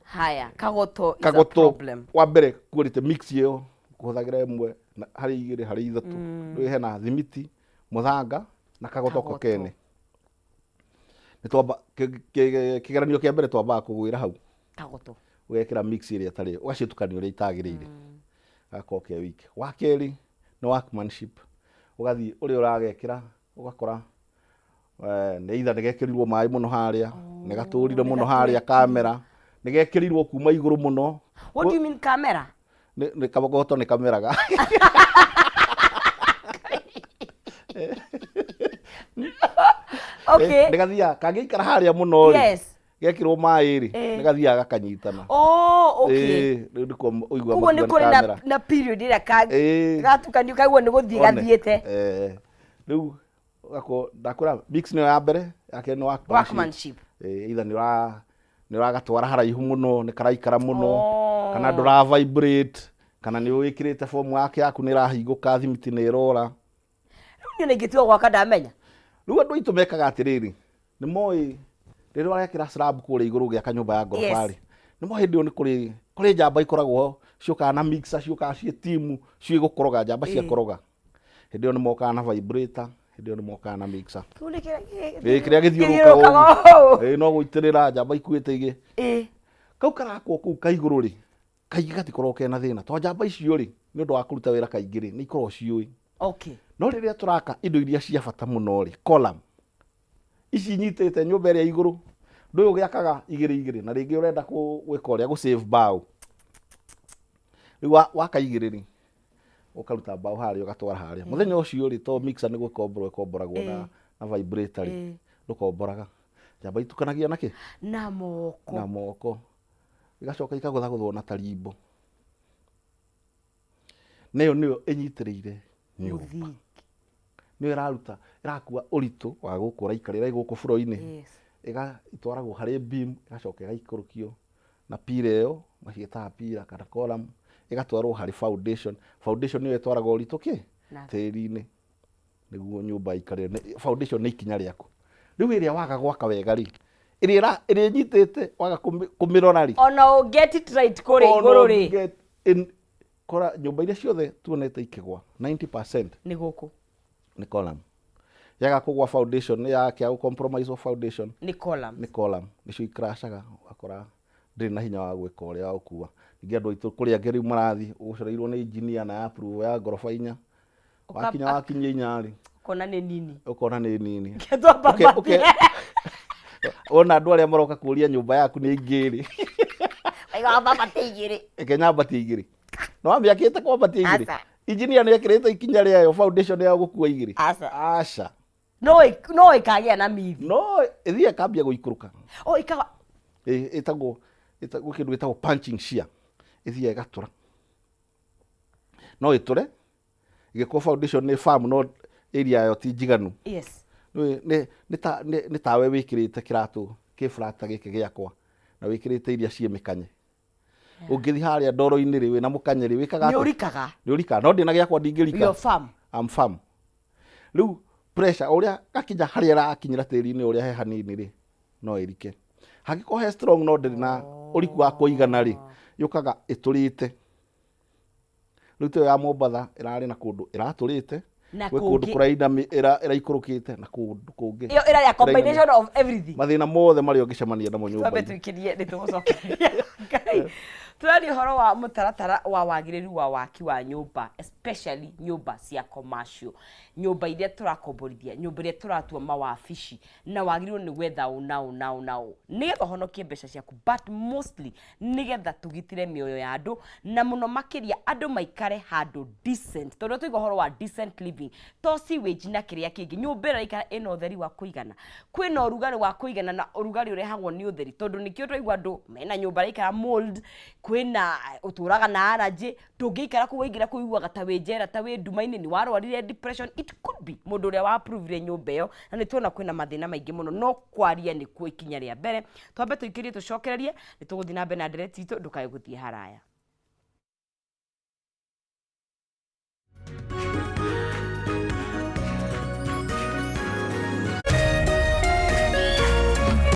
Haya, kagoto is a Kagoto problem. wa mbere quality mix ĩyo kũhũthagĩra ĩmwe harĩ igĩrĩ harĩ ithatũ. Rĩu hena thimiti, mũthanga na kagoto ko Kagoto. kene. Nĩ twamba kĩgeranio kĩa mbere twambaga kũgwĩra hau. Kagoto. Ũgekĩra mix ĩrĩa ĩtarĩ, ũgacitukania ũrĩa itagĩrĩire. Gakorwo ke weak. Wa kerĩ nĩ workmanship. Ũgathiĩ ũrĩa ũragekĩra ũgakora nĩ either nĩ gekĩrirwo maĩ mũno harĩa, nĩ gatũrire mũno harĩa kamera, nĩ gekĩrirwo kuma igũrũ mũno. What do you mean camera? Nĩ kagoto nĩ kameraga. Nĩ gathiaga kangĩikara harĩa mũno rĩ, gekĩrwo maĩ rĩ, nĩ gathiaga gakanyitana. Oh, okay. Rĩu nĩkuo ũiguaga Koguo nĩ makiuga nĩ kũrĩ kamera. na period ĩrĩa gatukanio kaguo nĩ gũthiĩ One. gathiĩte. Rĩu ũgakorwo ndakwĩra mix nĩyo ya mbere, ya kerĩ nĩ workmanship. Workmanship. Either nĩ ũragatwara haraihu mũno, nĩ karaikara mũno, kana ndũra vibrate, kana nĩ wĩkĩrĩte form yake yaku nĩ ĩrahingũka, thimiti nĩ ĩrora. Rĩu niĩ ingĩtiga gwaka ndamenya. Rĩu andũ aitũ mekaga atĩrĩrĩ, nĩ moĩ rĩrĩa ũrekĩra slab kũrĩa igũrũ ũgĩaka nyũmba ya ngoroba rĩ, nĩ moĩ hĩndĩ ĩyo nĩ kũrĩ njamba ikoragwo ho, ciũkaga na mixer, ciũkaga ciĩ timu, ciũĩ gũkoroga, njamba cia koroga. Hĩndĩ ĩyo nĩ mokaga na vibrator, hĩndĩ ĩyo nĩ mokaga na mixer. Kĩu nĩ kĩrĩa Ĩĩ, kĩrĩa gĩthiũrũrũkaga gĩthiũrũrũkaga ũguo. ũũ. Ĩĩ, no gũitĩrĩra njamba ikuĩte igĩ. Kau karakwo kũu ka igũrũ rĩ, kaingĩ gatikoragwo kena thĩna. Tondũ njamba icio rĩ, nĩ ũndũ wa kũruta wĩra kaingĩ rĩ, nĩ ikoragwo ciũĩ. No rĩrĩa tũraka indo iria cia bata mũno rĩ, column, ici nyitĩte nyũmba ĩrĩa igũrũ, ndũĩ ũgĩakaga igĩrĩ igĩrĩ, na rĩngĩ ũrenda gwĩka ũrĩa gũ save mbaũ. Rĩu waka igĩrĩ rĩ, ũkaruta mbaũ harĩa ũgatwara harĩa. Mũthenya ũcio rĩ, to mixer nĩ gũkomborwo ĩkomboragwo na vibrator rĩ, ndũkomboraga. Njamba itukanagia na kĩ? Na moko. Na moko. Igacoka ikagũthagũthwo na tarimbo. Na ĩyo nĩyo ĩnyitĩrĩire nyũmba. Mũthingi. Nĩyo ĩraruta, ĩrakua ũritũ wa gũkũ ũraikarĩra gũkũ floor-inĩ. Ĩtwaragwo harĩ beam, ĩgacoka ĩgaikũrũkio na pillar ĩyo, maciĩtaga pillar kana column, ĩgatwarwo harĩ foundation. Foundation nĩyo ĩtwaraga ũritũ kĩ? Tĩri-inĩ. Nĩguo nyũmba ĩikarĩre. Foundation nĩ ikinya rĩaku. Rĩu ĩrĩa waga gwaka wega rĩ, ĩrĩa ĩnyitĩte waga kũmĩrora rĩ. Ona ũ get it right kũrĩa Ona igũrũ rĩ. ũ get in, kora nyũmba iria ciothe tuonete ikĩgwa 90% Nĩ gũkũ. Nĩ column. Yaga kũgwa foundation, nĩ ya kĩa compromise of foundation. Nĩ column. Nĩ column. Nĩcio ikrashaga, ũgakora ndĩrĩ na hinya wa gwĩka ũrĩa wa gũkua. Ningĩ andũ aitũ kũrĩa angĩ rĩu marathiĩ, ũgũcereirwo nĩ engineer na ya approve ya ngoroba inya. Wakinya wakinyia inya rĩ. Ũkona nĩ nini. Ũkona nĩ nini. Twamba mbatie. Wona andũ arĩa maroka kũria nyũmba yaku nĩ ingĩ rĩ. Waiga wambatie igĩrĩ. Reke nyambatie igĩrĩ. Na wamĩakĩte kwambatia igĩrĩ. Aca. Engineer nĩ ekĩrĩte ikinya rĩayo foundation ya gũkua igĩrĩ. Aca. Aca. No ĩkagĩa na mithi. No ĩthiĩ ĩkambia gũikũrũka. Oh, ĩkaga. Ĩ, ĩtagwo kĩndũ gĩtagwo punching shear. Ĩthiĩ ĩgatũra. No ĩtũre. Ĩgĩkorwo foundation nĩ firm no area yayo ti njiganu. Nĩ tawe wĩkĩrĩte kĩratũ kĩ flat ta gĩkĩ gĩakwa na wĩkĩrĩte iria ciĩ mĩkanye. Ũngĩthiĩ harĩa ndoro-inĩ rĩ, wĩna mũkanye rĩ, wĩkaga Nĩ atĩa? ũrikaga. Nĩ ũrikaga. No ndĩna gĩakwa ndingĩrika. You're firm. I'm firm. Rĩu pressure ũrĩa gakinya harĩa ĩrakinyĩra tĩri-inĩ ũrĩa he hanini rĩ, no ĩrike. Hangĩkorwo he strong no ndĩrĩ na ũriku wa kũigana rĩ, yũkaga ĩtũrĩte. Rĩu ta ĩyo ya Mombatha ĩrarĩ na kũndũ ĩratũrĩte, Na gwĩ kũndũ kũngĩ- kũrainami, ĩraikũrũkĩte na kũndũ kũngĩ. Ĩyo ĩrarĩa ĩrainamia. combination of everything. Mathĩna mothe marĩa ũngĩcemania namo Twambe nyũmba-inĩ. tũikĩrie nĩ tũgũcokeria. Ngai. Tũraria ũhoro wa mũtaratara wa wagĩrĩru wa waki wa nyũmba, especially nyũmba cia commercial. Nyũmba iria tũrakomborithia, nyũmba iria tũratua mawabici, na wagĩrĩirwo nĩ gwetha ũ na ũ na ũ na ũ nĩgetha ũhonokie mbeca ciaku, but mostly nĩgetha tũgitĩre mĩoyo ya andũ, na mũno makĩria andũ maikare handũ decent, tondũ tũiga ũhoro wa decent living to sewage na kĩrĩa kĩngĩ. Nyũmba ĩrĩa ĩraikara ĩna ũtheri wa kũigana, kwĩna ũrugarĩ wa kũigana, na ũrugarĩ ũrehagwo nĩ ũtheri, tondũ nĩkĩo twaigua andũ mena nyũmba ĩraikara mold, Kwĩna ũtũraga na allergy, ndũngĩikara kũu, waingĩra kũu ũiguaga ta wĩ njera, ta wĩ nduma-inĩ, nĩ warwarire depression. It could be mũndũ ũrĩa wa approve nyũmba ĩyo, na nĩ tuona kwĩna mathĩna maingĩ mũno, no kwaria nĩkuo ikinya rĩa mbere. Twambe tũikĩrie, tũcokererie, nĩ tũgũthiĩ na mbere na ndereti itũ, ndũkae gũthiĩ haraya.